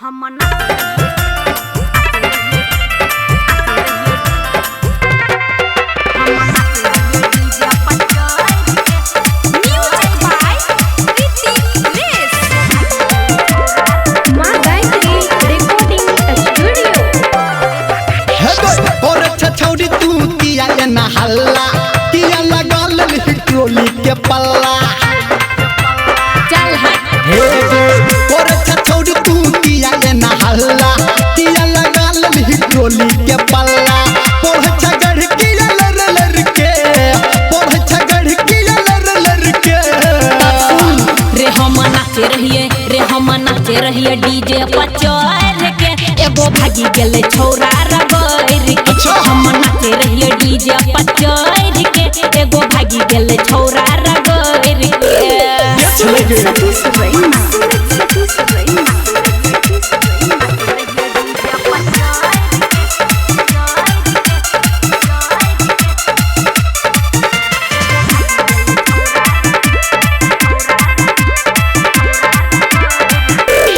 Music by Hrithik race. माँ Gayatri recording studio. हे गो और छछौरी तू किया एना हल्ला, किया लगल ट्रोली के पल्ला। चल हट। हे गो और छछौरी तू किया एना हल्ला, किया लगल ट्रोली के पल्ला। पढ़ छगड़ किया लर लर के, पढ़ छगड़ किया लर लर के। रे हम नाचे रहिए, रे हम नाचे रहिए डीजे पर चढ़ के, एगो भागी गेलै छौरा रगड़ के। अच्छा। हम नाचे रहिए डीजे पर चढ़ के, एगो भागी गेलै छौरा रगड़ के। चले गे। सतीश रैना, सतीश रैना।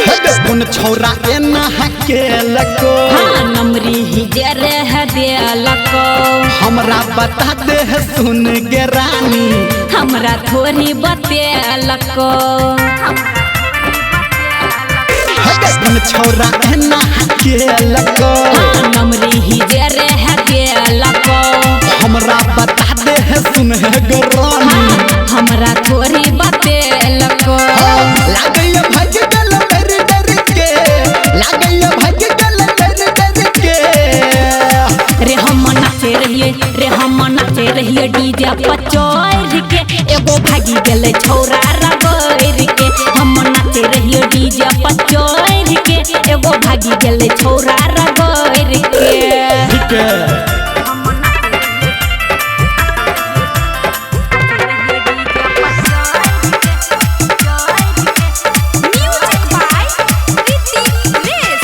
हे गो कोन छौरा एना हकेलको, हाँ नमरी ही जे रह देलको। हमरा बता दे है सुन गे रानी, हमरा थोड़ी बतेलको। हे गो कोन छौरा एना हकेलको, हाँ नमरी ही जे रह देलको। हमरा बता दे है सुन गे रानी, हाँ, हमरा थोड़ी बतेलको। लागैया भाग गेल डर डर के, लागैया भाग गेल डर डर के। रे हम नाचे रहिए, रे हम नाचे रहिए डीजे पर चढ़ के, एगो भागी गेलै छौरा रगड़ के। हम नाचे रहिए डीजे पर चढ़ के, एगो भागी गेलै छौरा रगड़ के। ठीक है। Music by Hrithik race.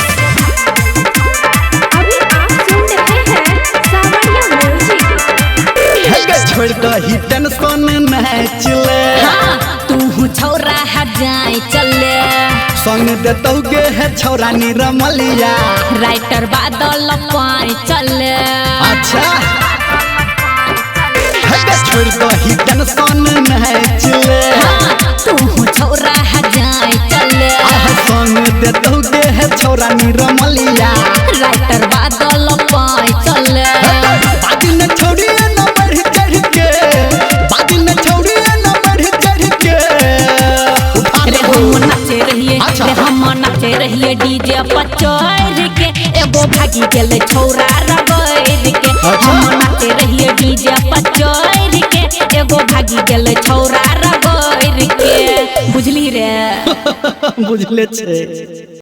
अभी आप सुन रहे हैं सावरिया म्यूजिक। हे गे छोड़ दही टेंशन नाच ले, हाँ तू छौरा है जाए चले, संग देतौ गे है छौरा निरमलिया। राइटर बादल पाए चले। अच्छा। हे गे छोड़ दही टेंशन नाच ले, हाँ तू छौरा है जाए चले, आह संग देतौ गे है छौरा निरमलिया। राइटर बादल पाए चले। बादी न छोड़ी न बढ़ चढ़ के, बादी न छोड़ी न बढ़ चढ़ के। उठा रे ले हम नाचे रहिए, अच्छा। रे हम नाचे रहिए डीजे पर चढ़ के, एगो भागी गेलै छौरा रगड़ के। अच्छा। हम नाचे रहिए डीजे पर चढ़ के, एगो भागी गेलै छौरा रगड़ के। बुझली रे? बुझले छे।